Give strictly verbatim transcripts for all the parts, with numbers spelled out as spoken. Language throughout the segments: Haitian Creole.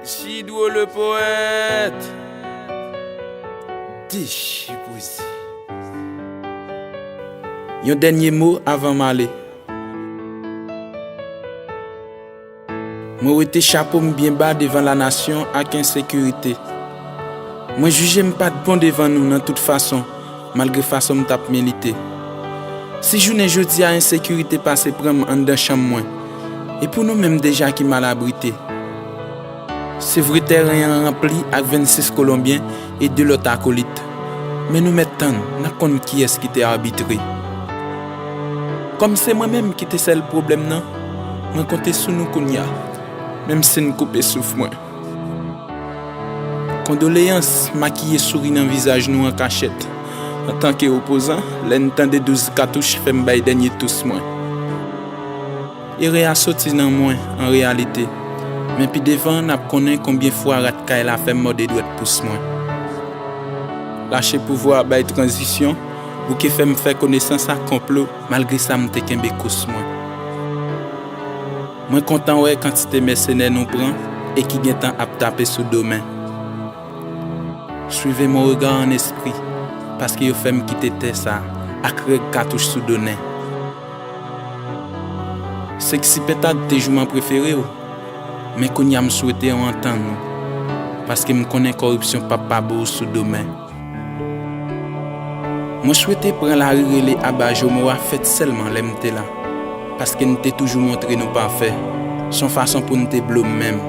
Jidwo le powèt. Deji Pwezi. Yon dènye mo avan m ale. Mwen wete chapo m byen ba devan lanasyon ak ensekirite. Mwen jije m pa t bon devan nou nan tout fason, malgre fason m t ap milite. Si jounen jodi a ensekirite pase pran m anndan chanm mwen, e pou nou menm deja ki mal abrite. Se vre tèren an ranpli ak vennsis Kolonbyen e de lòt akolit. Men nou mèt tann, n ap konn kiyès ki te abitre. Kòm se mwen menm ki te sèl pwoblèm nan, mwen konte sou nou kounye a, menm si n koupe souf mwen. Kondoleyans makiye souri nan vizaj nou an kachèt. Antanke opozan, lè n tande douz katouch fè m bay dènye tous mwen. Erè a soti nan mwen, an reyalite. Men pi devan, n ap konnen konbyen fwa rat kay la fè m mòde dwèt pous mwen. Lache pouvwa a bay tranzisyon, bouke fè m fè konesans ak konplo, malgre sa m te kenbe kous mwen. Mwen kontan wè kantite mèsenè nou pran e ki gentan ap tape sou do men. Suivez mon regard en esprit, paske yo fè m kite tè sa ak règ katouch sou do nen. Sexy Pentad te jouman prefere w, men kounye a m swete w antann ou, paske m konnen kòripsyon p ap pa bo w sou do men. Mwen swete pran lari rele aba Jomo a fèt sèlman lè m te la, paske n te toujou montre nou pafè, s on fason pou n te blo m menm.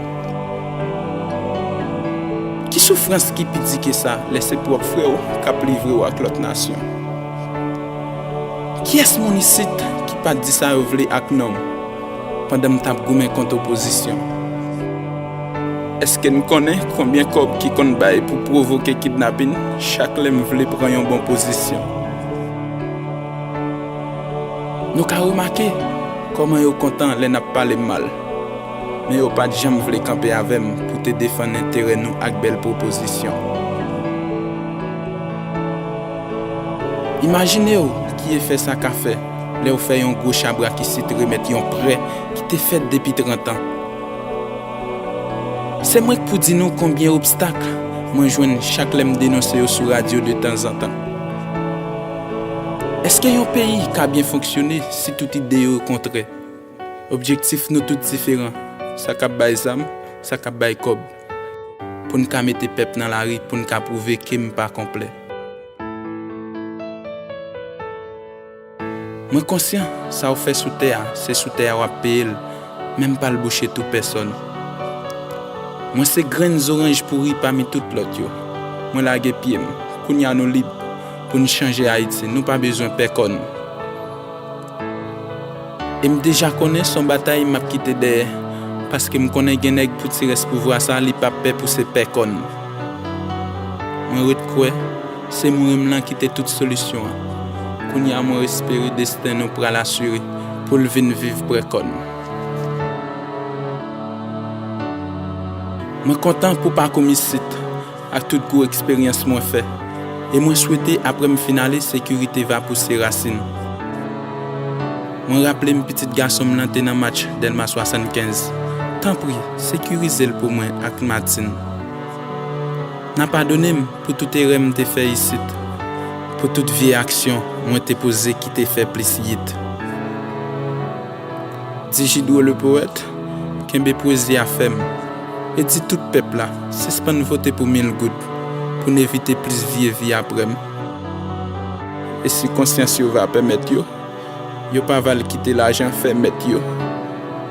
Ki soufrans ki pi di ke sa lè se pwòp frè w k ap livre w ak lòt nasyon? Kiyès moun isit ki pa t di sa yo vle ak non m pandan m t ap goumen kont opozisyon? Èske n konnen konbyen kòb ki konn bay pou pwovoke kidnapin chak lè m vle pran yon bon pozisyon? Nou ka remake kòman yo kontan lè n ap pale m mal, men yo pa t janm vle kanpe avè m pou te defann enterè nou ak bèl pwopozisyon. Imajine w ki efè sa ka fè lè w fè yon gwo chabrak isit remèt yon prè ki te fèt depi trant an. Se mwen k pou di nou konbyen obstak mwen jwenn chak lè m denonse yo sou radyo de tanzantan. Èske yon peyi ka byen fonksyone si tout ide yo kontrè? Objektif nou tout diferan, sa k ap bay zam, sa k ap bay kòb, pou n ka mete pèp nan lari, pou n ka pwouve ke m pa konplè. Mwen konsyan sa w fè sou tè a, se sou tè a w ap peye l, men m p al bouche twou pèsòn. Mwen se grenn zoranj pouri pami tout lòt yo. Mwen lage pye m. Kounye a nou lib pou n chanje Ayiti. Nou pa bezwen pè kòn. E m deja konnen s on batay m ap kite dèyè, paske m konnen gen nèg pou ti rès pouvwa sa li p ap pè pou se pè kòn. Mwen ret kwè se mouren m lan ki te tout solisyon an. Kounye a mwen espere desten nou pral asire pou l vin viv prè kòn. Mwen kontan pou pakou m isit ak tout gwo eksperyans mwen fè. E mwen swete apre m fin ale sekirite va pouse rasin. Mwen raple m pitit gason m nan te nan match Dèlma swasannkenz. Tanpri, sekirize l pou mwen ak Martine. N a padone m pou tout erè m te fè isit, pou tout vye aksyon mwen te poze ki te fè plis yit. Di Jidwo le powèt, kenbe pwezi a fèm, e di tout pèp la, sispann vote pou mil goud, pou n evite plis vye vi apre m. E si konsyans yo va pèmèt yo, yo pa va al kite lajan fè mèt yo.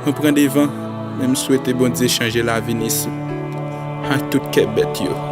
Mwen pran devan, men m swete Bondye chanje lavi n isit, ak tout kè bèt yo.